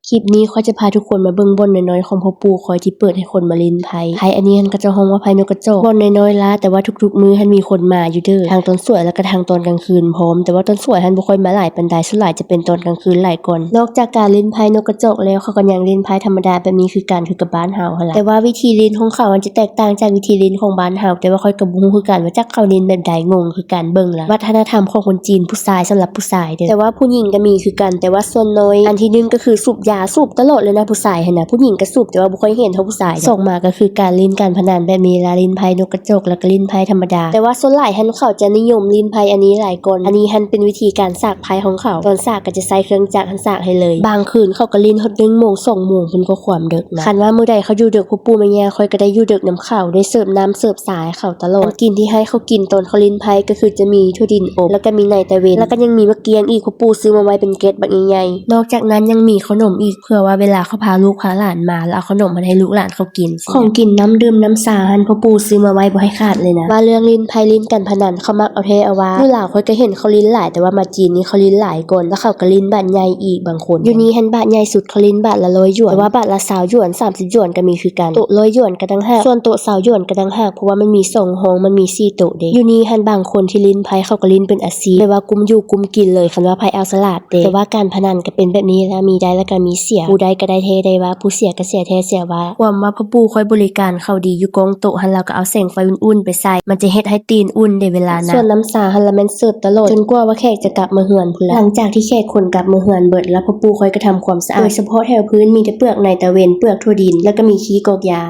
ຄລິບນີ້ຂ້ອຍຈະພາທຸກຄົນມາເບິ່ງບ່ອນນ້ອຍໆຂອງພໍ່ປູ່ຂ້ອຍທີ່ເປີດໃຫ້ຄົນມາຫຼິ້ນໄພ. ໄພອັນນີ້ຫັ້ນເຂົາເຈົ້າຮ້ອງວ່າໄພນົກກະຈອກ. ບ່ອນນ້ອຍໆລະ ແຕ່ວ່າທຸກໆມື້ຫັ້ນມີຄົນມາຢູ່ເດີ ທັງຕອນສວຍແລ້ວກະທັງຕອນກາງຄືນພ້ອມ, ແຕ່ວ່າຕອນສວຍຫັ້ນບໍ່ຄ່ອຍມາຫຼາຍປານໃດ, ສ່ວນຫຼາຍຈະເປັນຕອນກາງຄືນຫຼາຍກ່ອນ. ນອກຈາກການຫຼິ້ນໄພນົກກະຈອກແລ້ວ ເຂົາກໍຍັງຫຼິ້ນໄພທຳມະດາແບບນີ້ຄືກັນ ຄືກັບບ້ານເຮົາຫັ້ນລະ. ແຕ່ວ່າວິທີຫຼິ້ນຂອງເຂົາມັນຈະແຕກຕ່າງຈາກວິທີຫຼິ້ນຂອງບ້ານເຮົາ, ແຕ່ວ່າຂ້ອຍກໍບໍ່ຮູ້ຄືກັນວ່າຈັກເຂົາຫຼິ້ນແບບໃດ, ງົງຄືກັນ. ເບິ່ງລະ ວັດທະນະທຳຂອງຄົນຈີນ ຜູ້ຊາຍສຳລັບຜູ້ຊາຍເດີ, ແຕ່ວ່າຜູ້ຍິງກໍມີຄືກັນ, ແຕ່ວ່າສ່ວນນ້ອຍ ອັນທີໜຶ່ງກໍຄືສູບຢາ, ສູບຕະຫຼອດເລີຍນະ ຜູ້ຊາຍຫັ້ນນະ, ຜູ້ຍິງກໍສູບ ແຕ່ວ່າບໍ່ຄ່ອຍເຫັນເທົ່າຜູ້ຊາຍ. ສອງມາກໍຄືການຫຼິ້ນການພະນັນແບບມີລາຫຼິ້ນໄພນົກກະຈອກ ແລ້ວກໍຫຼິ້ນໄພທຳມະດາ, ແຕ່ວ່າສ່ວນຫຼາຍຫັ້ນເຂົາຈະນິຍົມຫຼິ້ນໄພອັນນີ້ຫຼາຍກ່ອນ. ອັນນີ້ຫັ້ນເປັນວິທີການສາກໄພຂອງເຂົາ, ຕອນສາກກໍຈະໃຊ້ເຄື່ອງຈັກຫັ້ນສາກໃຫ້ເລີຍ. ບາງຄືນເຂົາກໍຫຼິ້ນຮອດໜຶ່ງໂມງ ສອງໂມງພຸ້ນກໍຄວາມເດິກນະ. ຄັນວ່າມື້ໃດເຂົາຢູ່ເດິກ ພໍ່ປູ່ແມ່ຍ່າຂ້ອຍກໍໄດ້ຢູ່ເດິກນຳເຂົາ, ໄດ້ເສີບນ້ຳເສີບຊາໃຫ້ເຂົາຕະຫຼອດ. ຂອງກິນທີ່ໃຫ້ເຂົາກິນຕອນເຂົາຫຼິ້ນໄພກໍຄືຈະມີຖົ່ວດິນອົບ ແລ້ວກໍມີໃນຕາເວັນ ແລ້ວກໍຍັງມີໝາກກ້ຽງອີກ, ພໍ່ປູ່ຊື້ມາໄວ້ເປັນເກັດບັກໃຫຍ່ໆ. ນອກຈາກນັ້ນຍັງມີເຂົ້າໜົມອີກ ເພື່ອວ່າເວລາເຂົາພາລູກພາຫຼານມາ ແລ້ວເອົາເຂົ້າໜົມຫັ້ນໃຫ້ລູກຫຼານເຂົາກິນ. ຂອງກິນ ນ້ຳດື່ມ ນ້ຳຊາຫັ້ນ ພໍ່ປູ່ຊື້ມາໄວ້ບໍ່ໃຫ້ຂາດເລີຍນະ. ວ່າເລື່ອງຫຼິ້ນໄພຫຼິ້ນການພະນັນ ເຂົາມັກເອົາແທ້ເອົາວ່າ. ຢູ່ລາວຂ້ອຍກໍເຫັນເຂົາຫຼິ້ນຫຼາຍ, ແຕ່ວ່າມາຈີນນີ້ເຂົາຫຼິ້ນຫຼາຍກ່ອນ, ແລ້ວເຂົາກໍຫຼິ້ນບາດໃຫຍ່ອີກບາງຄົນ. ຢູ່ນີ້ຫັ້ນບາດໃຫຍ່ສຸດເຂົາຫຼິ້ນບາດລະຮ້ອຍຢວນ, ແຕ່ວ່າບາດລະຊາວຢວນ ສາມສິບຢວນກໍມີຄືກັນ. ໂຕະຮ້ອຍຢວນກໍຕ່າງຫາກ, ສ່ວນໂຕະຊາວຢວນກໍຕ່າງຫາກ, ເພາະວ່າມັນມີສອງຫ້ອງ, ມັນມີສີ່ໂຕະເດ້. ຢູ່ນີ້ຫັ້ນບາງຄົນທີ່ຫຼິ້ນໄພເຂົາກໍຫຼິ້ນເປັນອາຊີບ, ແບບວ່າກຸ້ມຢູ່ກຸ້ມກິນເລີຍ, ຄັນວ່າໃຜເອົາສະຫຼາດ ແຕ່ວ່າການພະນັນກໍເປັນແບບນີ້ລະ, ມີໄດ້ແລ້ວກໍມີເສຍ. ຜູ້ໄດ້ກໍໄດ້ແທ້ໄດ້ວ່າ, ຜູ້ເສຍກໍເສຍແທ້ເສຍວ່າ. ຄວາມວ່າພໍ່ປູ່ຂ້ອຍບໍລິການເຂົາດີ, ຢູ່ກ້ອງໂຕະຫັ້ນລາວກໍເອົາແສງໄຟອຸ່ນໆໄປໃສ່, ມັນຈະເຮັດໃຫ້ຕີນອຸ່ນເດ້ເວລານັ້ນ. ສ່ວນນ້ຳຊາຫັ້ນລະແມ່ນເສີບຕະຫຼອດ ຈົນກວ່າວ່າແຂກຈະກັບມາເຮືອນພຸ້ນລະ. ຫຼັງຈາກທີ່ແຂກຄົນກັບມາເຮືອນເບິດລະ, ພໍ່ປູ່ຂ້ອຍກໍທຳຄວາມສະອາດ, ໂດຍສະເພາະແຖວພື້ນມີແຕ່ເປືອກໃນຕາເວັນ, ເປືອກຖົ່ວດິນ ແລ້ວກໍມີຂີ້ກອກຢາ.